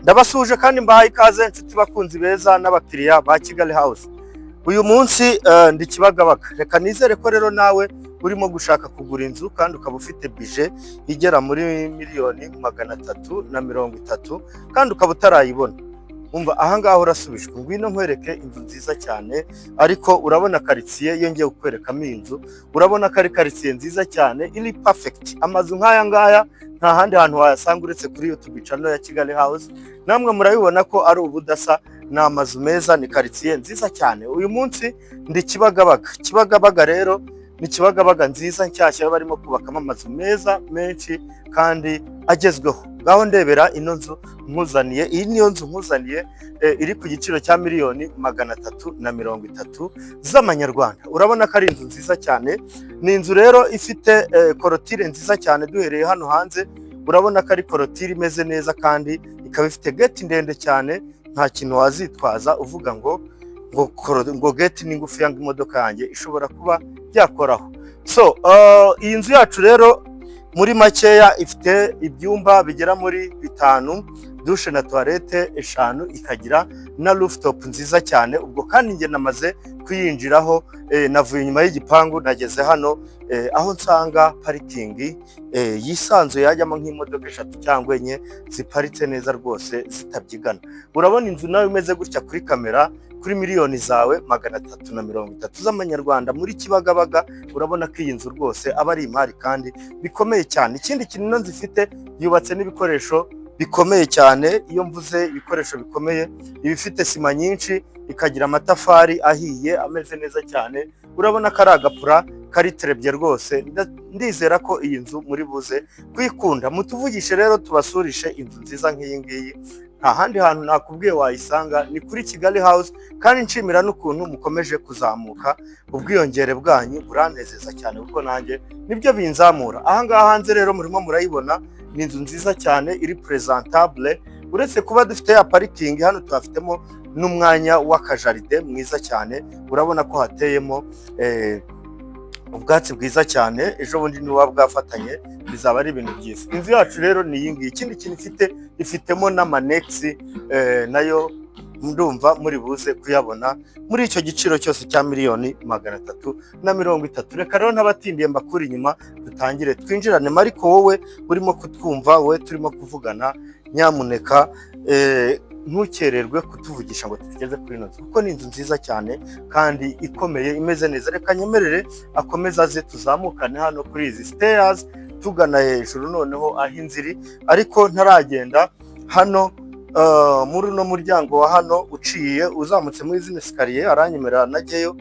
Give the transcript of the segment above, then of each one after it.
Ndabasuhuje kandi mbahaye ikaze, inshuti bakunzi beza n'abakiriya ba Kigali House. Uyu munsi ndi Kibagabaga. Reka nizere ko rero nawe urimo gushaka kugura inzu kandi ukaba ufite budget igera muri 330,000,000 kandi ukaba utarayibona. Umva, ahangaha urasubijwe. Ngwino nkwereke inzu nziza cyane. Ariko urabona karitsiye, iyo ngiye kukwerekamo iyi nzu, urabona ko ari karitsiye nziza cyane, iri perfect. Amazu nk'aya ngaya nta handi hantu wayasanga uretse kuri YouTube channel ya Kigali House. Namwe murabibona ko ari ubudasa, ni amazu meza, ni karitsiye nziza cyane. Uyu munsi ndi Kibagabaga. Kibagabaga rero ni Kibagabaga nziza nshyashya, barimo kubakamo amazu meza menshi kandi agezweho. Ngaho ndebera ino nzu nkuzaniye. Iyi niyo nzu nkuzaniye, iri ku giciro cya 330,000,000 z'amanyarwanda. Urabona ko ari inzu nziza cyane. Ni inzu rero ifite clôture nziza cyane. Duhereye hano hanze, urabona ko ari clôture imeze neza kandi ikaba ifite gate ndende cyane. Nta kintu wazitwaza uvuga ngo gate ni ngufi, ngo imodoka yanjye ishobora kuba yakoraho. So iyi nzu yacu rero muri makeya ifite ibyumba bigera muri bitanu, douche na toilette eshanu, ikagira na rooftop nziza cyane. Ubwo kandi njye namaze kuyinjiraho, navuye inyuma y'igipangu nageze hano, aho nsanga parking yisanzuye yajyamo nk'imodoka eshatu cyangwa enye ziparitse neza rwose zitabyigana. Urabona inzu nawe imeze gutya kuri kamera, kuri miliyoni zawe 330 z'amanyarwanda muri Kibagabaga, urabona ko iyi nzu rwose aba ari imari kandi bikomeye cyane. Ikindi kintu ino nzu ifite, yubatse n'ibikoresho bikomeye cyane. Iyo mvuze ibikoresho bikomeye, iba ifite sima nyinshi, ikagira amatafari ahiye ameze neza cyane. Urabona ko ari agapura kari terebye rwose. Ndizera ko iyi nzu muri buze kuyikunda. Mutuvugishe rero tubasurishe inzu nziza nk'iyi ngiyi. Nta handi hantu nakubwiye wayisanga, ni kuri Kigali House. Kandi nshimira n'ukuntu mukomeje kuzamuka, ubwiyongere bwanyu buranezeza cyane kuko nanjye nibyo binzamura. Ahangaha hanze rero murimo murayibona, ni inzu nziza cyane iri presentable. Uretse kuba dufite ya parking, hano tuhafitemo n'umwanya w'akajardin mwiza cyane. Urabona ko hateyemo ubwatsi bwiza cyane. Ejo bundi niba bwafatanye bizaba ari ibintu byiza. Inzu yacu rero ni iyi ngiyi. Ikindi kintu ifite, ifitemo n'ama-annexe, nayo ndumva muri buze kuyabona muri icyo giciro cyose cya 330,000,000. Reka rero ntabatindiye mbakure inyuma, dutangire twinjirane. Ariko wowe urimo kutwumva, wowe turimo kuvugana, nyamuneka ntukererwe kutuvugisha ngo tugeze kuri ino nzu, kuko ni inzu nziza cyane kandi ikomeye, imeze neza. Reka nyemerere akomeze aze, tuzamukane hano kuri izi stairs tugana hejuru noneho aho inzu iri. Ariko ntaragenda, hano muri uno muryango wa hano uciye uzamutse muri zino escalier, aranyemerera najyeyo,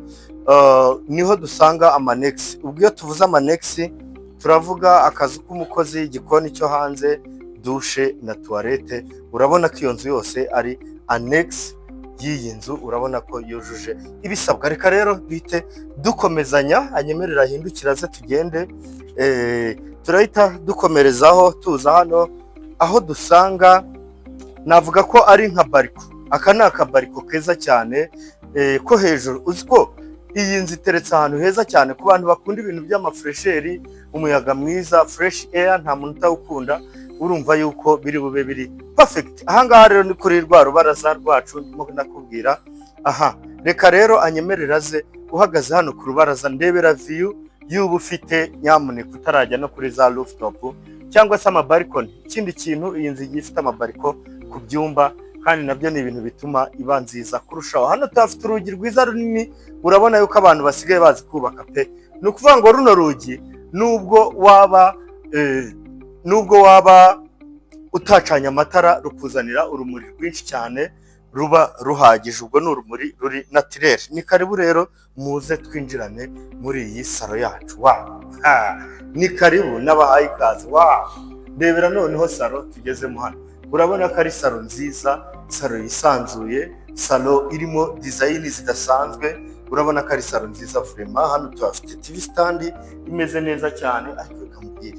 niho dusanga ama-annexe. Ubwo iyo tuvuze ama-annexe, turavuga akazu k'umukozi, igikoni cyo hanze, douche na toilette. Urabona ko iyo nzu yose ari annexe y'iyi nzu, urabona ko yujuje ibisabwa. Reka rero duhite dukomezanya, anyemerera ahindukira aze tugende. Turahita dukomerezaho tuza hano aho dusanga, navuga ko ari nka balcon. Aka ni akabalcon keza cyane ko hejuru. Uzi ko iyi nzu iteretse ahantu heza cyane ku bantu bakunda ibintu by'amafraîcheur, umuyaga mwiza, fresh air, nta muntu utawukunda. Urumva yuko biri bube biri perfect. Ahangaha rero ni kuri rwa rubaraza rwacu ndimo nakubwira. Aha reka rero anyemerera aze. Uhagaze hano ku rubaraza, ndebera view y'uba ufite, nyamuneka, utarajya no kuri za rooftop cyangwa se amabalcony. Ikindi kintu, iyi nzu igiye ifite amabalcon ku byumba, kandi nabyo ni ibintu bituma iba nziza kurushaho. Hano tuhafite urugi rwiza runini. Urabona yuko abantu basigaye bazi kubaka pe. Ni ukuvuga ngo runo rugi, nubwo waba utacanye amatara, rukuzanira urumuri rwinshi cyane, ruba ruhagije. Ubwo ni urumuri ruri naturel. Ni karibu rero muze twinjirane muri iyi salon yacu. Wa ni karibu, n'abahaye ikaze. Wa ndebera noneho salon tugezemo hano. Urabona ko ari salon nziza, salon yisanzuye, salon irimo design zidasanzwe. Urabona ko ari salon nziza vraiment. Hano tuhafite TV stand imeze neza cyane. Ariko reka mubwire,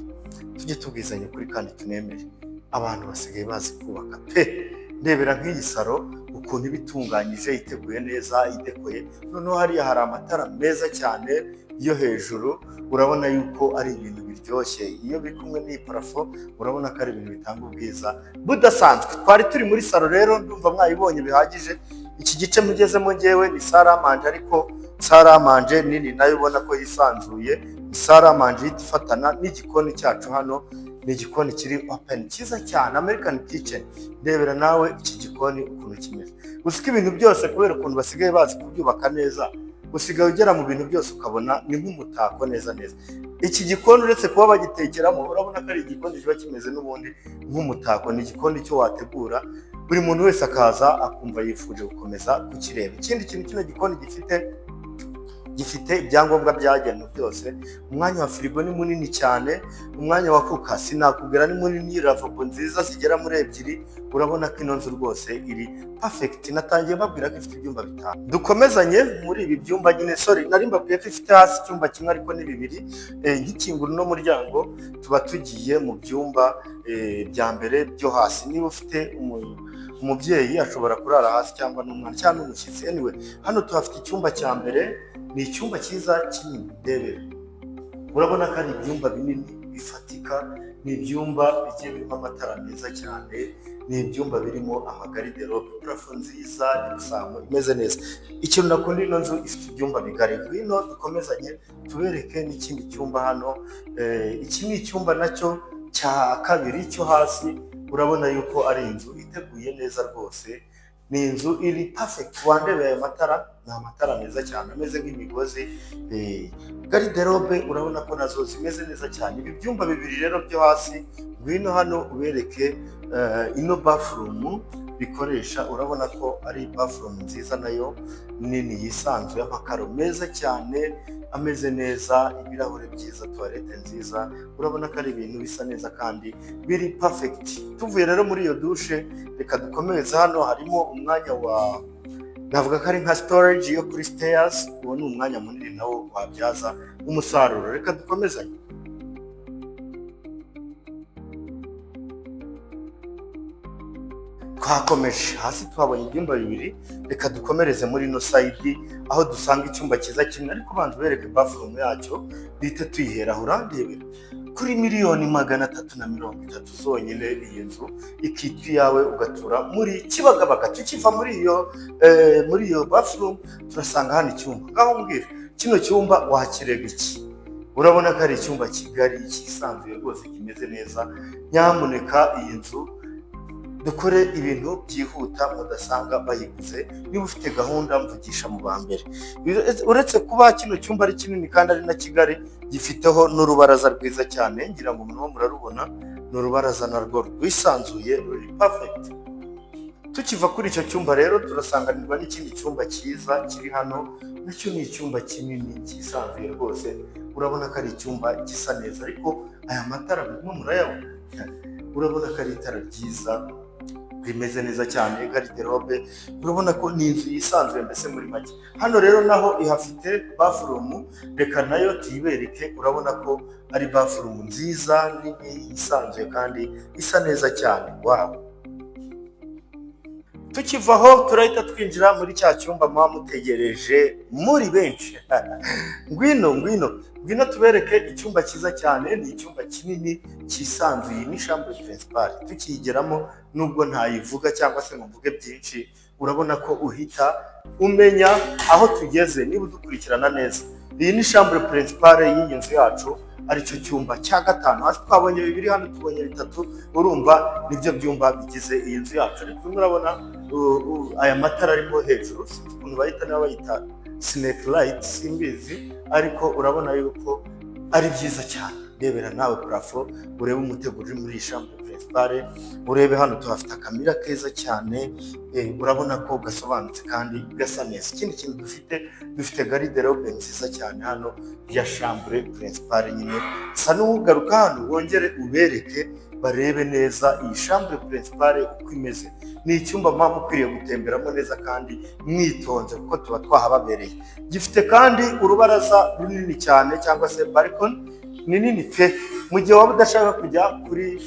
tujye tubwizanya ukuri kandi tunemere, abantu basigaye bazi kubaka pe. Ndebera nk'iyi salon ukuntu iba itunganyije, iteguye neza, idekoye. Noneho hariya hari amatara meza cyane. yo hejuru. Urabona yuko ari ibintu biryoshye. Iyo biri kumwe n'iyi plafond, urabona ko ari ibintu bitanga ubwiza budasanzwe. Twari turi muri salon rero, ndumva mwayibonye bihagije. Iki gice mugezemo ngewe ni salle à manger, ariko salle à manger nini nayo ubona ko yisanzuye. Ni salle à manger ihita ifatana n'igikoni cyacu. Hano ni igikoni kiri open cyiza cyane, American kitchen. Ndebera nawe iki gikoni ukuntu kimeze. Gusa ko ibintu byose, kubera ukuntu basigaye bazi kubyubaka neza, usigaye ugera mu bintu byose ukabona ni nk'umutako neza neza. Iki gikoni, uretse kuba bagitekeramo, urabona ko ari igikoni kiba kimeze n'ubundi nk'umutako. Ni igikoni cyo wategura buri muntu wese akaza akumva yifuje gukomeza kukireba. Ikindi kintu kino gikoni gifite, gifite ibyangombwa byagenwe byose. Umwanya wa firigo ni munini cyane, umwanya wa cooker sinakubwira ni munini, lavabo nziza zigera muri ebyiri. Urabona ko ino nzu rwose iri perfect. Natangiye mbabwira ko ifite ibyumba bitanu. Dukomezanye muri ibi byumba nyine. Sorry, nari mbabwiye ko ifite hasi icyumba kimwe, ariko ni bibiri. Nkikingura uno muryango, tuba tugiye mu byumba bya mbere byo hasi. Niba ufite umubyeyi ashobora kurara hasi, cyangwa n'umwana, cyangwa n'umushyitsi. Anyway, hano tuhafite icyumba cya mbere. Ni icyumba cyiza kinini. Ndebera, urabona ko ari ibyumba binini bifatika. Ni ibyumba bigiye birimo amatara meza cyane, ni ibyumba birimo amagarde-robe, plafond nziza, gypsum imeze neza. Ikintu nakunda, ino nzu ifite ibyumba bigari. Ngwino dukomezanye tubereke n'ikindi cyumba hano. Iki ni icyumba nacyo cya kabiri cyo hasi. Urabona yuko ari inzu iteguye neza rwose, ni inzu iri perfect. Wandebeye ayo matara? Ni amatara meza cyane ameze nk'imigozi. Garde-robe urabona ko nazo zimeze neza cyane. Ibi byumba bibiri rero byo hasi, ngwino hano ubereke ino bathroom bikoresha. Urabona ko ari bathroom nziza nayo nini yisanzuye, amakaro meza cyane ameze neza, ibirahure byiza, toilette nziza. Urabona ko ari ibintu bisa neza kandi biri perfect. Tuvuye rero muri iyo douche, reka dukomeze. Hano harimo umwanya wa, navuga ko ari nka storage yo kuri stairs. Uwo ni umwanya munini nawo wabyaza umusaruro. Reka dukomezanye. Twakomeje hasi, tuhabonye ibyumba bibiri. Reka dukomereze muri ino side aho dusanga icyumba cyiza kimwe, ariko banza ubereke bathroom yacyo, duhite tuyihera aho. Urandebera, kuri miliyoni 330 zonyine, iyi nzu ikitwa iyawe, ugatura muri Kibagabaga. Tukiva muri iyo bathroom, turasanga hano icyumba. Ngaho mbwira, kino cyumba wakirega iki? Urabona ko ari icyumba kigari cyisanzuye rwose, kimeze neza. Nyamuneka iyi nzu dukore ibintu byihuta mudasanga bayiguze. Niba ufite gahunda, mvugisha mu ba mbere. Uretse kuba kino cyumba ari kinini kandi ari na kigari, gifiteho n'urubaraza rwiza cyane. Ngira ngo murimo murarubona, ni urubaraza narwo rwisanzuye, ruri perfect. Tukiva kuri icyo cyumba rero, turasanganirwa n'ikindi cyumba cyiza kiri hano. Nacyo ni icyumba kinini cyisanzuye rwose. Urabona ko ari icyumba gisa neza. Ariko aya matara murimo murayabona? Urabona ko ari itara ryiza rimeze neza cyane. Garde-robe, urabona ko ni inzu yisanzuye mbese muri make. Hano rero naho ihafite bathroom, reka nayo tuyibereke. Urabona ko ari bathroom nziza nini yisanzuye kandi isa neza cyane. Wow! Tukiva aho, turahita twinjira muri cya cyumba muba mutegereje muri benshi. Ngwino, ngwino, ngwino tubereke icyumba cyiza cyane. Ni icyumba kinini cyisanzuye, ni chambre principale. Tukiyigeramo, nubwo ntayivuga cyangwa se ngo mvuge byinshi, urabona ko uhita umenya aho tugeze niba udukurikirana neza. Iyi ni chambre principale y'iyi nzu yacu, aricyo cyumba cya gatanu. Hasi twabonye bibiri, hano tubonye bitatu. Urumva nibyo byumba bigize iyi nzu yacu. Ariko urimo urabona aya matara arimo hejuru, sinzi ukuntu bayita, niba bayita snake light simbizi, ariko urabona yuko ari byiza cyane. Rebera nawe plafond, urebe umuteguro uri muri iyi chambre principale. Urebe hano tuhafite akamira keza cyane, urabona ko gasobanutse kandi gasa neza. Ikindi kintu dufite, dufite garde-robe nziza cyane hano ya chambre principale nyine. Sa n'ugaruka hano wongere ubereke, barebe neza iyi chambre principale uko imeze. Ni icyumba muba mukwiriye gutemberamo neza kandi mwitonze, kuko tuba twahababereye. Gifite kandi urubaraza runini cyane, cyangwa se balcony ni nini pe. Mu gihe waba udashaka kujya kuri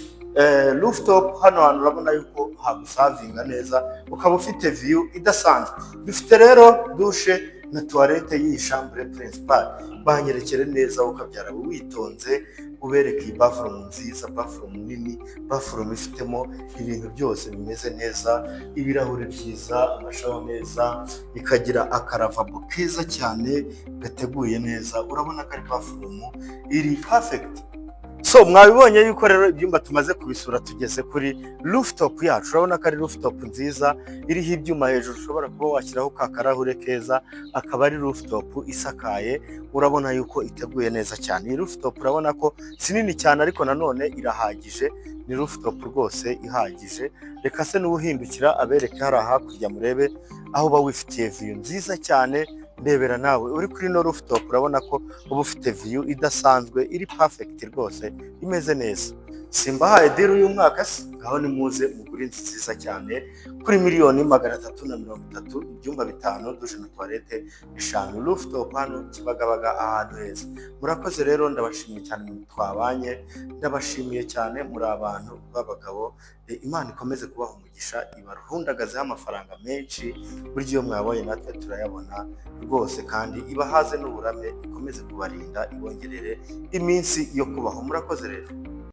rooftop, hano hantu urabona yuko hagusavinga neza, ukaba ufite view idasanzwe. Dufite rero douche. na toilette y'iyi chambre principale. Banyerekere neza, ukabyara witonze, ubereke iyi bathroom nziza, bathroom nini, bathroom ifitemo ibintu byose bimeze neza, ibirahuri byiza, amashower meza, ikagira akaravabo keza cyane gateguye neza. Urabona ko ari bathroom iri perfect. So mwabibonye yuko rero ibyumba tumaze kubisura, tugeze kuri rooftop yacu. Urabona ko ari rooftop nziza iriho ibyuma hejuru, ushobora kuba washyiraho ka karahure keza, akaba ari rooftop isakaye. Urabona yuko iteguye neza cyane. Iyi rooftop urabona ko si nini cyane, ariko nanone irahagije, ni rooftop rwose ihagije. Reka se n'ubuhindukira abereke hariya hakurya, murebe aho uba wifitiye view nziza cyane. Ndebera nawe uri kuri ino rooftop, urabona ko uba ufite view idasanzwe, iri perfect rwose, imeze neza. Simbahaye deal y'umwaka se? Ngaho nimuze mugure inzu nziza cyane kuri 330,000,000, ibyumba bitanu, douche na toilette eshanu, rooftop, hano Kibagabaga, ahantu heza. Murakoze rero, ndabashimiye cyane twabanye, ndabashimiye cyane, muri abantu b'abagabo. Imana ikomeze kubaha umugisha, ibarundagazeho amafaranga menshi, burya iyo mwabonye natwe turayabona rwose, kandi ibahaze n'uburame, ikomeze kubarinda, ibongerere iminsi yo kubaho. Murakoze rero.